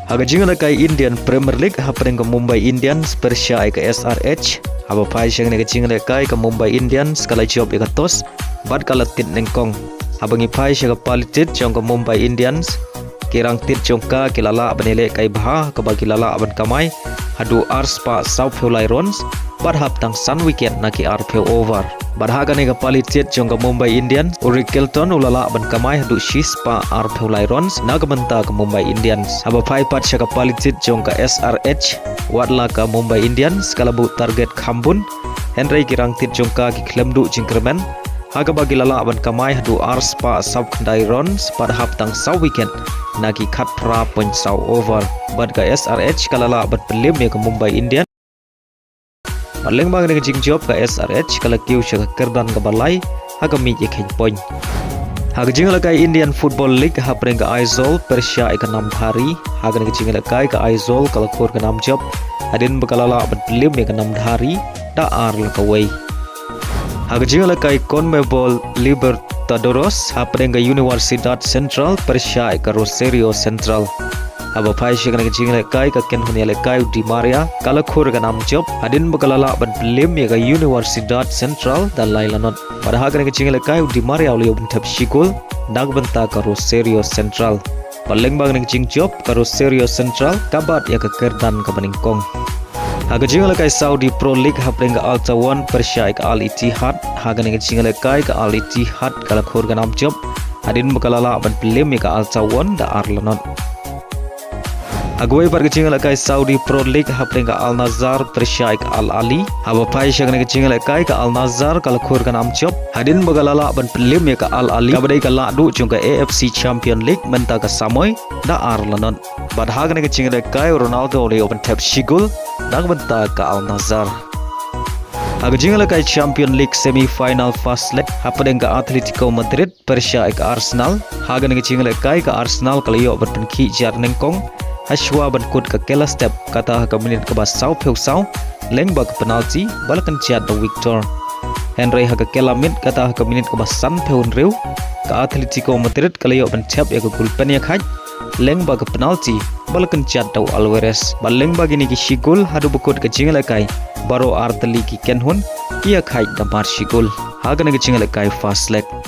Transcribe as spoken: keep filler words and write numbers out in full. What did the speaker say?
Ha ka jingïalehkai Indian Premier League, hapdeng ka Mumbai Indians pyrshah ïa ka S R H. Haba phai sha kane ka jingïalehkai, ka Mumbai Indians ka la jop ïa ka toss bad ka la tied nyngkong. Haba ngi phai sha ka pali tied jong ka Mumbai Indians, ki rangtied jong ka ki la lah ban ïalehkai bha, kaba ki la lah ban kamai haduh ar spah saw phew lai runs bad hap tang san wicket na ki ar phew over. Bad ha kane ka pali tied jong ka Mumbai Indians, u Rick Carlton u la lah ban kamai haduh shi spah ar phew lai runs na ka bynta ka Mumbai Indians. Haba phai pat sha ka pali tied jong ka S R H, wat la ka Mumbai Indians ka la buh target kham bun, hynrei ki rangtied jong ka ki khlem duh jingkyrmen, ha kaba ki la lah ban kamai haduh ar spah saw khyndai runs bad hap tang saw wicket na ki khatphra point saw over. Bad ka S R H ka la lah ban pynliem ïa ka Mumbai Indians. Bad lyngba kane ka jingjop, ka S R H ka la kiew sha ka kyrdan kaba lai ha ka miej ïakheiñ point. Ha ka jingïalehkai Indian Football League, hapdeng ka Aizawl pyrshah ïa ka Namdhari. Ha kane ka jingïalehkai, ka Aizawl ka la khur ka nam jop hadien ba ka la lah ban pynliem ïa ka Namdhari da ar la ka wei. Ha ka jingïalehkai CONMEBOL Libertadores, hapdeng ka Universidad Central pyrshah ïa ka Rosario Central. Haba phai sha kane ka jingïalehkai, ka kynhun ïalehkai u Di Maria ka la khur ka nam jop hadien ba ka la lah ban pynliem ïa ka Universidad Central da lai la not. Bad ha kane ka jingïalehkai, u Di Maria u la ïoh ban thep shi gol na ka bynta ka Rosario Central. Bad lyngba kane ka jingjop, ka Rosario Central ka bat ïa ka kyrdan kaba nyngkong. Ha ka jingïalehkai Saudi Pro League, hapdeng ka Al Taawoun pyrshah ïa ka Al Ittihad. Ha kane ka jingïalehkai, ka Al Ittihad ka la khur ka nam jop hadien ba ka la lah ban pynliem ïa ka Al Taawoun da ar la not. Ha kawei pat ka jingïalehkai Saudi Pro League, hapdeng ka Al Nassr pyrshah ïa ka Al Ahly. Haba phai sha kane ka jingïalehkai, ka Al Nassr ka la khur ka nam jop hadien ba ka la lah ban pynliem ïa ka Al Ahly, kaba dei ka lahduh jong ka A F C Champion League mynta ka samoi, da ar la not. Bad ha kane ka jingïalehkai, u Ronaldo u la ïoh ban thep shi gol na ka bynta ka Al Nassr. Ha ka jingïalehkai Champion League semi final first leg, hapdeng ka Atletico Madrid pyrshah ïa ka Arsenal. Ha kane ka jingïalehkai, ka Arsenal ka la ïoh ban pynkhih jar nyngkong hashwa ban kut ka kela step, kata ha ka minit kaba saw phew saw lyngba ka penalty ba la kynjat da u Victor. Hynrei ha ka kela miet, kata ha ka minit kaba san phew hynriew, ka Atletico Madrid ka la ïoh ban thep ïa ka gol pynïakhait lyngba ka penalty ba la kynjat da u Alvarez. Bad lyngba kine ki shi gol, haduh ba kut ka jingïalehkai, baroh artylli ki kynhun ki ïakhait da mar shi gol ha kane ka jingïalehkai first leg.